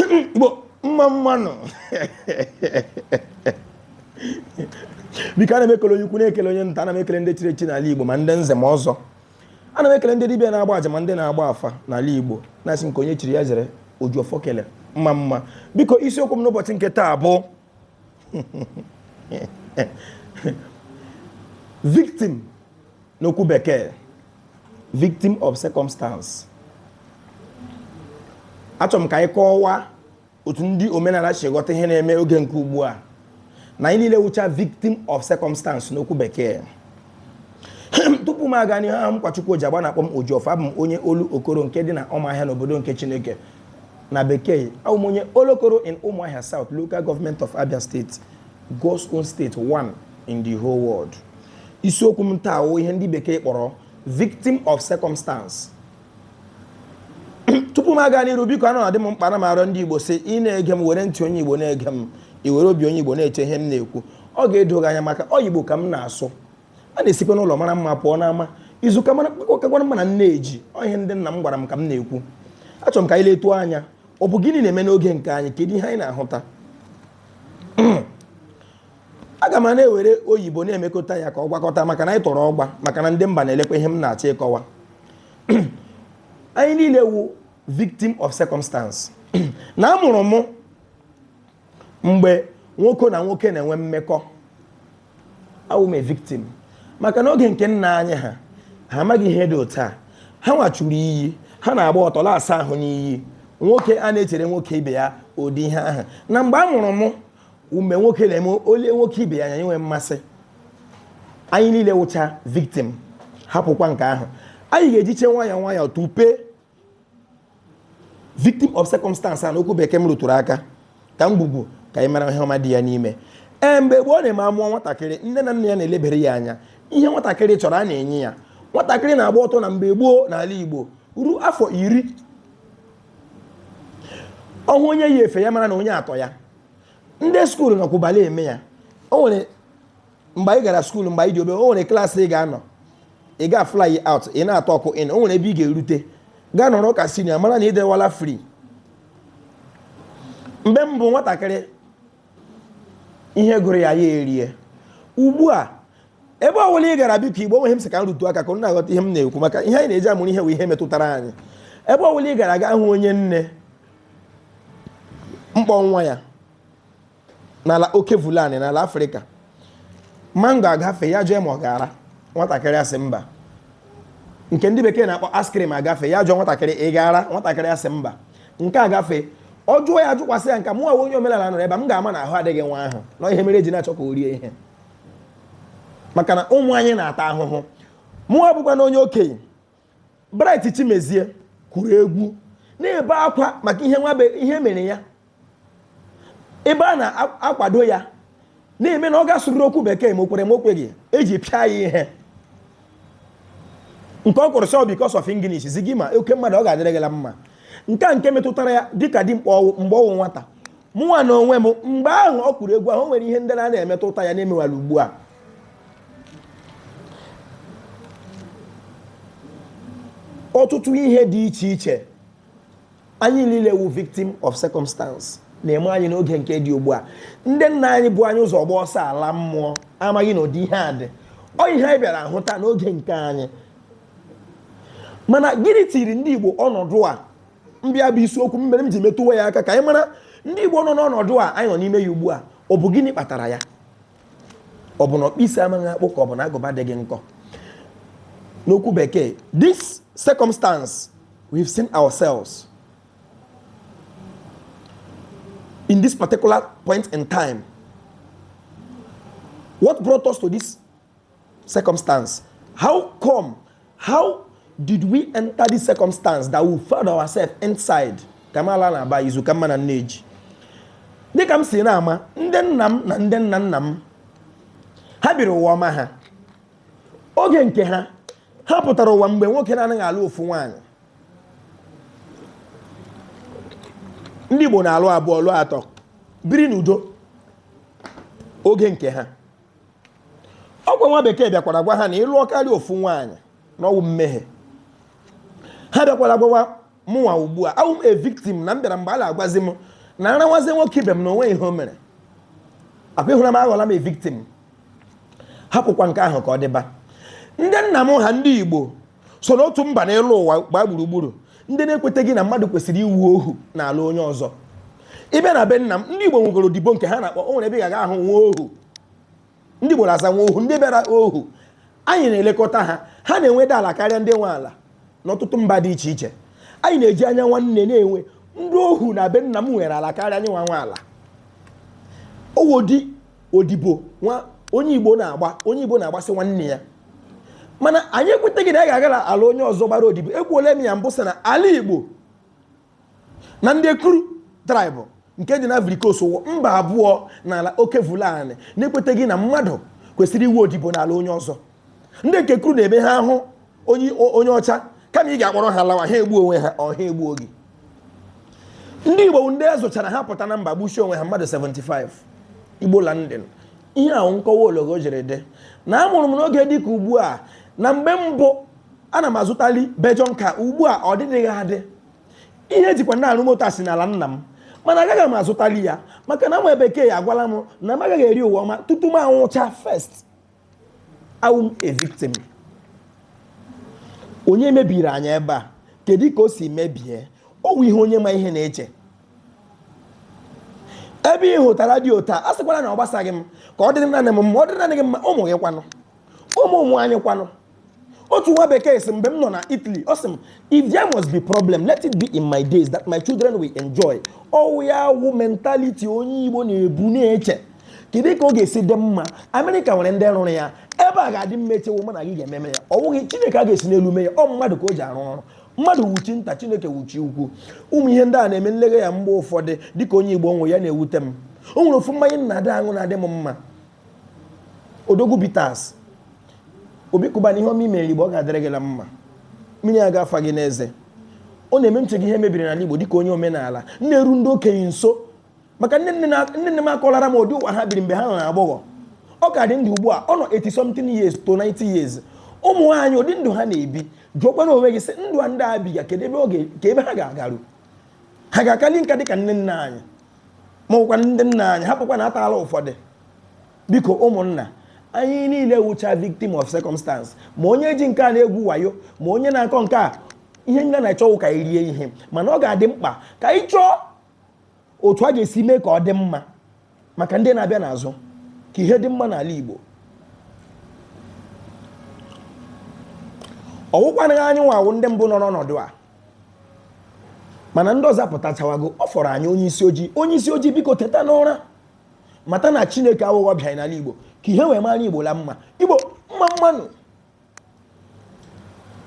Igbo mma mma nụ. Biko, ana m ekele onye ukwu, na-ekele onye nta. Ana m ekele ndị chiri echi n'ala Igbo, ma ndị nze ma ọzọ. Ana m ekele ndị dibịa na-agba aja, ma ndị na-agba afa n'ala Igbo, na-asị nke onye chiri ya zere. Ojuọfọ kele, mma mma. Biko, isiokwu m n'ụbọchị nke taa bụ victim, n'okwu Bekee, victim of circumstance. Achọrọ m ka anyị kọwaa otu ndị omenala si ghọta ihe na-eme oge nke ugbu a, na anyị niile wụcha victim of circumstance n'okwu Bekee. Tupu m aga n'ihu, aha m Kwachukwu Ojiagba, na-akpọ m Ojiọfọ. Abụ m onye Olu Okoro nke dị na Ụmụahịa n'obodo nke Chineke. Na Bekee, abụ m onye Olokoro in Ụmụahịa South Local Government of Abia State, God's own state, one in the whole world. Isiokwu m taa wụ ihe ndị Bekee kpọrọ victim of circumstance. Tupu m aga n'iru, biko, anọ na-adị m mkpa na m arịọ ndị Igbo sị, ị na-ege m, were ntị onye Igbo na-ege m, i were obi onye Igbo na-eche ihe m na-ekwu, ọ ga-edo gị anya, maka ọ Igbo ka m na-asụ. A na-esikwa n'ụlọ mara mma pụọ n'ama. Izu ka mara kakwana mma na nne eji ọ ihe ndị nna m gwara m ka m na-ekwu. Achọrọ m ka anyị letuo anya, ọ bụ gịnị na-eme n'oge nke anyị? Kedu ihe anyị na-ahụta? Aga m na-ewere oyibo na-emekọta ya ka ọ gwakọta, maka na anyị tọrọ ọgba, maka na ndị mba na-elekwa ihe m na-achọ ịkọwa. Anyị niile wu victim of circumstance. Na amụrụ m mgbe nwoke na nwoke na-enwe mmekọ, awụ m a victim, maka na oge nke nna anyị ha, ha amaghị ihe dị otu a. Ha nwachuru iyi, ha na-agba ọtọ asa ahụ n'iyi. Nwoke a na-echere nwoke ibe ya ụdị ihe ahụ. Na mgbe a mụrụ m, mgbe nwoke na-eme ole nwoke ibe ya anya enwe mmasị. Anyị niile wụcha victim. Hapụkwa nke ahụ, anyị ga-ejiche nwayọọ nwayọọ tupe victim of circumstance a n'okwu Bekee m rụtụrụ aka ka m gbugbu, ka anyị mara ihe ọma dị ya n'ime. Ee, mgbe gboo na-eme amụọ nwatakịrị, nne na nna ya na-elebere ya anya. Ihe nwatakịrị chọrọ, a na-enye ya. Nwatakịrị na-agba ọtọ na mgbe gboo n'ala Igbo ruo afọ 10. Ọhụ onye yi efe ya, mara na onye atọ ya. Ndị school nọkwụbala eme ya. O nwere mgbe anyị gara school, mgbe anyị dị obere, o nwere class ị ga-anọ, ị ga fly out, ị na-atọ ọkụ in. O nwere ebe ị ga-erute, gaa nọrọ ka senior mara na ị dewala free. Mgbe m bụ nwatakịrị, ihe gụrụ ya, ya erie. Ugbu a, ebe ọ bụla ị gara, biko, Igbo, onweghị m sị ka m rutu aka ka m na-aghọta ihe m na-ekwu, maka ihe anyị na-eji amụrụ ihe bụ ihe metụtara anyị. Ebe ọ bụla ị gara aga hụ onye nne mkpọ nwa ya n'ala oke Fulani n'ala Afrịka, mango agafe, ya jụọ ma ọ ga-ara. Nwatakịrị asị mba. Nke ndị Bekee na-akpọ ice cream agafe, ya jụọ nwatakịrị, "Ị ga-ara?" Nwatakịrị asị mba. Nke agafe, ọ jụọ ya, jụkwasị ya nka. Mụnwa onye omenala nọrọ ebe a, m ga-ama na ahụ adịghị nwa ahụ na ihe mere eji na-achọ ka o rie ihe, maka na ụmụ anyị na-ata ahụhụ. Mụnwa bụkwa na onye okenye. Bright Chimezie kwuru egwu na-ebe akwa maka ihe nwa ihe mere ya, ebe a na-akwado ya na-eme na ọ gasụrụ okwu Bekee, ma o kwere ma o kweghị, eji pịa ya ihe nke ọ kwụrụ sọ because of English. Zi gị ma oke mmadụ, ọ ga-adịrị gị la mma. Nke a nke metụtara ya dịka dimkpa ọwụ mgbe ọwụ nwata. Mụnwa na onwe m, mgbe ahụ ọ kwuru egwu ahụ, o nwere ihe ndị na-emetụta ya na-emewala ugbu a. Ọtụtụ ihe dị iche iche, anyị niile wu victim of circumstance na-eme anyị n'oge nke dị ugbu a. Ndị nna anyị bụ anyị ụzọ gba ọsọ ala mmụọ amaghị na ụdị ihe a dị. Ọ ihe anyị bịara hụta n'oge nke anyị. Mana gịnị tiri ndị Igbo ọnọdụ a? Mbịa bụ isiokwu m mere m ji metụwa ya aka, ka anyị mara ndị Igbo nọ n'ọnọdụ a anyị nọ n'ime ya ugbu a. Ọ bụ gịnị kpatara ya? Ọ bụ na ọkpụ amaghị akpụ, ka ọ bụ na agụba adịghị nkọ? N'okwu Bekee, this circumstance we've seen ourselves in this particular point in time, what brought us to this circumstance? How come? How did we enter this circumstance that we found ourselves inside? Kamala na-aba izu ka mma na nneji. Dịka m si na-ama, ndị nna m na ndị nna nna m ha biri ụwa ọma ha. Oge nke ha, ha pụtara ụwa mgbe nwoke na-anaghị alụ ofu nwaanyị. Ndị Igbo na-alụ abụọ, lụọ atọ, biri n'udo oge nke ha. Ọgwa nwa Bekee bịakwara gwa ha na ịlụọ karịa ofu nwaanyị n'ọwụ mmehie. Ha bịakwara gwawa mụnwa ugbu a, awụ m a victim na m bịara mgbe a na-agwazi m Na nrawazi nwoke ibe m na onwe ihe o mere akwa ịhụra m, aghọla m a victim. Hapụkwa nke ahụ ka ọ dịba. Ndị nna m ha, ndị Igbo so n'otu mba n'elu ụwa gbaa gburugburu ndị na-ekweteghị na mmadụ kwesịrị iwu ohu n'ala onye ọzọ. Ịbịa na be nna m, ndị Igbo nwegoro odibo nke ha na-akpọ. O nwere ebe ị ga-aga ahụ nwa ohu. Ndị Igbo na-aza nwa ohu. Ndị bịara ohu, anyị na-elekọta ha. Ha na-enweda ala karịa ndị nwe ala n'ọtụtụ mba dị iche iche. Anyị na-eji anya nwanne na-enwe ndị ohu. Na be nna m nwere ala karịa anyị nwa nwe ala. Owodi odibo nwa onye Igbo na-agba, onye Igbo na-agbasị nwanne ya. Mana anyị ekweteghị na anyị ga-aga ala onye ọzọ gbara odibo. Ekwuola m ya mbụ sị na ala Igbo na ndị Ekuru tribe nke dị na Ivory Coast, mba abụọ n'ala oke Fulani na-ekweteghị na mmadụ kwesịrị iwu odibo n'ala onye ọzọ. Ndị nke Kuru na-eme ha ahụ onye ọcha, kama ị ga-akpọrọ ha lawa, ha egbuo onwe ha, ọ ha egbuo gị. Ndị Igbo, ndị a zụchara ha pụta na mba gbuchie onwe ha, mmadụ 75 Igbo landing. Ihe ahụ nkọwa ologo jiri dị na amụrụ m n'oge dịka ugbu a. Na mgbe mbụ ana m azụtali Belgium car, ugbu a ọ dịdịghị adị. Ihe ejikwa na-arụ moto a si n'ala nna m, mana agaghị m azụtali ya maka na nwa bekee ya agwala m na m agaghị eri ụwa ọma tutu m anwụcha. First, awụ m a victim. Onye mebiri anyị ebe a? Kedu ka o si mebie? Ọ wụ ihe onye ma ihe na-eche. Ebe ị hụtara dị otu a, a sịkwara na ọ gbasaghị m, ka ọ dịrị naanị m mma. Ọ dịrị naanị gị mma, ụmụ gị kwanụ, ụmụ ụmụ anyị kwanụ? Otu nwa bekee sị, mgbe m nọ na Italy, ọ sị m, "If there must be problem, let it be in my days that my children will enjoy." Ọwụ ya wụ mentality onye Igbo na-ebu na-eche. Kedu ka ọ ga-esi dị mma? Amerịka nwere ndị rụrụ ya. Ebe a ga-adị mma, echewo mụ na gị ga-ememe ya. Ọ bụghị Chineke a ga-esi n'elu mee ya, ọ mmadụ ka o ji arụ ọrụ. Mmadụ wuchi nta, Chineke wuchi ukwu. Ụmụ ihe ndị a na-eme nleghe ya mgbe ụfọdụ dịka onye Igbo nwe ya na-ewute m. O nwere ofu mmanya nna-adị aṅụ na-adị m mma, Odogwu Bitters. Obi Kụba na ihe ọma imere Igbo, ọ ga-adịrị gị na mma. Mmiri a ga-afa gị n'eze. Ọ na-eme nche gị ihe mebiri n'ala Igbo dịka onye omenala na-eru ndị okenye nso, maka nne nne na nne nne m akọlara m ụdị ụwa ha biri mgbe ha nọ na agbọghọ. Ọ ka dị ndụ ugbu a, ọ nọ 80 something years to 90 years. Ụmụ nwaanyị, ụdị ndụ ha na-ebi, jụọkwana onwe gị sị, ndụ a ndị a biga, kedu ebe ọ ga ka ebe ha ga-agaru? Ha ga-akali nka dịka nne nna anyị ma ọbụkwa ndị nna anyị? Hapụkwa na atala ụfọdụ. Biko ụmụnna, anyị niile wụcha victim of circumstance. Ma onye ji nke a na-egwu wayo, ma onye na-akọ nke a, ihe nne na-achọ ka anyị rie ihe. Mana ọ ga-adị mkpa ka anyị chọọ otu a ga-esi mee ka ọ dị mma maka ndị na-abịa n'azụ, ka ihe dị mma n'ala Igbo. Ọwụkwanaghị anyị nwawo ndị mbụ nọ n'ọnọdụ a, mana ndị ọzọ apụtachawago. Ọ fọrọ anyị. Onye isi ojii, onye isi ojii, biko teta n'ụra, mata na Chineke awụghọ bịa n'ala Igbo ka ihe wee mara Igbo la mma. Igbo mma mmanụ.